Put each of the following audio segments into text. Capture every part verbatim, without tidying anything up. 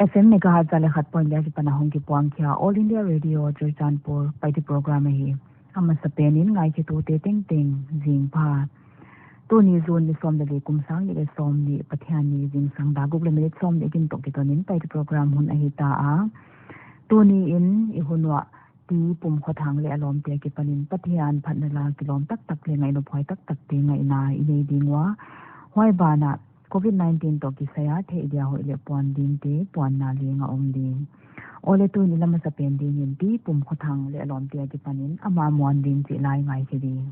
F M megahertz za leh khat point leh a kipan a hong kipuang khia All India Radio Churachandpur Paite program ahi. A masapen in ngaikhiatute tengteng zingpha. Tuni June ni sawm leh li, kum sang nih leh sawmnih, Pathianni, zingsang dak guk leh minute sawmnih gintak kiton in Paite program hun ahi ta a. Tuni in i hun uah T. Pumkhothang leh a lawmte a kipan in Pathian phatna la kilawm taktak leh ngaihna phuai taktakte ngaihna i nei ding ua. Huai banah Covid nineteen toh kisai a theih dia hoih leh puan dingte puanna leng a om ding. Awle, tuni in i la masapen ding in T. Pumkhothang leh a lawmte a kipan in amah muan ding chih la i ngaikhe ding.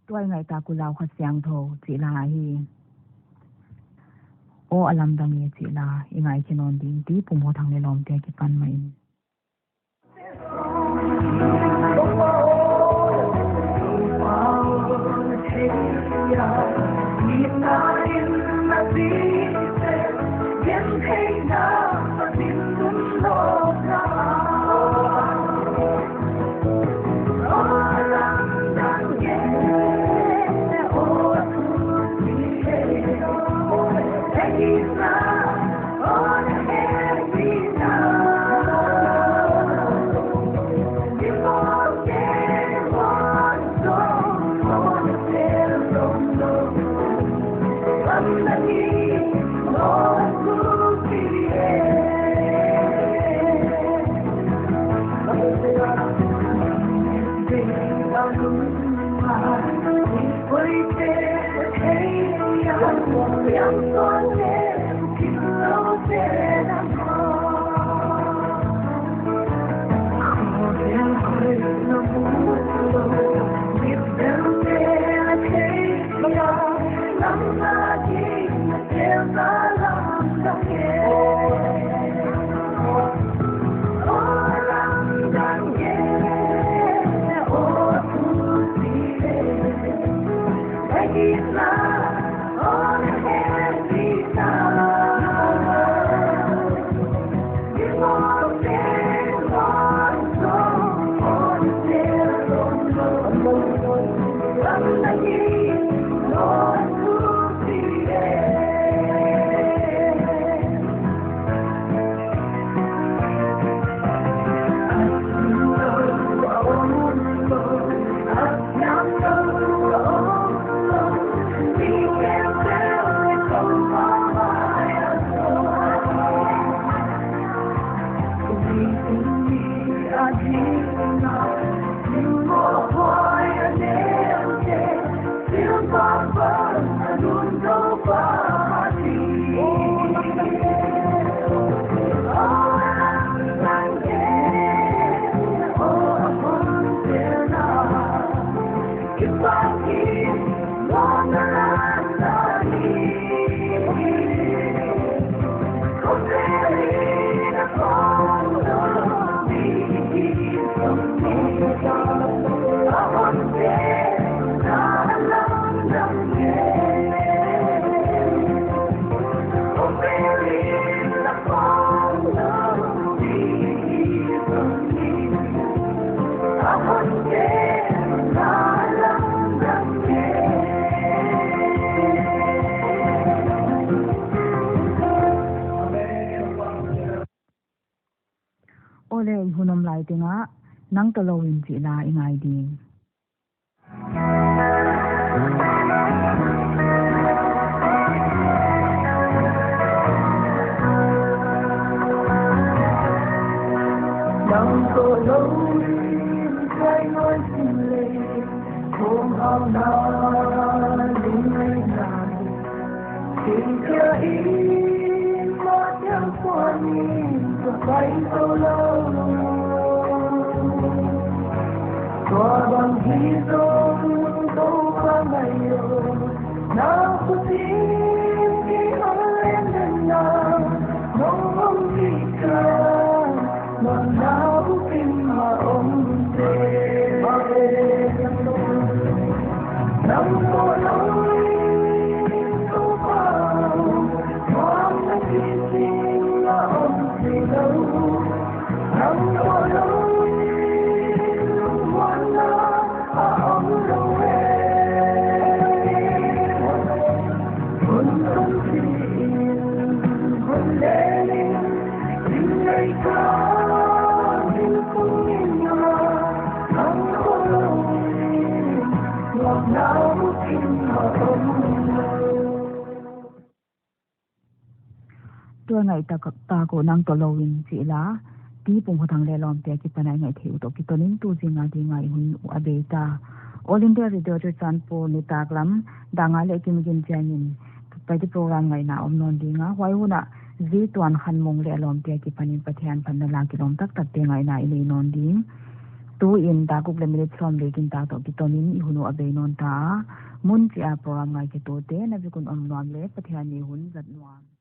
Tua i ngaihtak uh Laukhat Siangthou chih la hi. Aw a lamdang e chih la i ngaikhe nawn ding ti Pu Mo Thang leh lawmte akipan mah in. Awle, i hun om lai tengah Nang Tawh Lou In chih la i ngai ding. Tua bang hi zong Toupa mai aw, na khut in ki hon lenna, nong om kik a, nong na bukim a om te. Nang ko nong in Toupa, nong na ki sing a om si lou. Nang ko nong in lungmuanna a om lou e. Hun tung si in, hun leng in, in lei ka, in kung in nga, nang ko nong in, nong na bukim a om lou. Tua ngaihtak tak uh nang tawh lou in chih la, Pi Pung Kho Thang leh lawmte akipan a i ngaih theih uh toh kiton in tu zing a ding a i hun uh a bei ta. All India Radio Churachandpur nitaklam dak nga leh kim gin chiang in Paite program ngaihna om nawn ding a, huai hun ah Zi Tuan Khan Mung leh a lawmte akipan in Pathian phatna la kilawm taktakte ngaihna i nei nawn ding. Tu in dak guk leh minute sawmli gintak toh kiton in i hun uh a bei nawn ta a, mun chih a program ngaikhetute na vek un om nuam leh Pathian in hun zat nuam.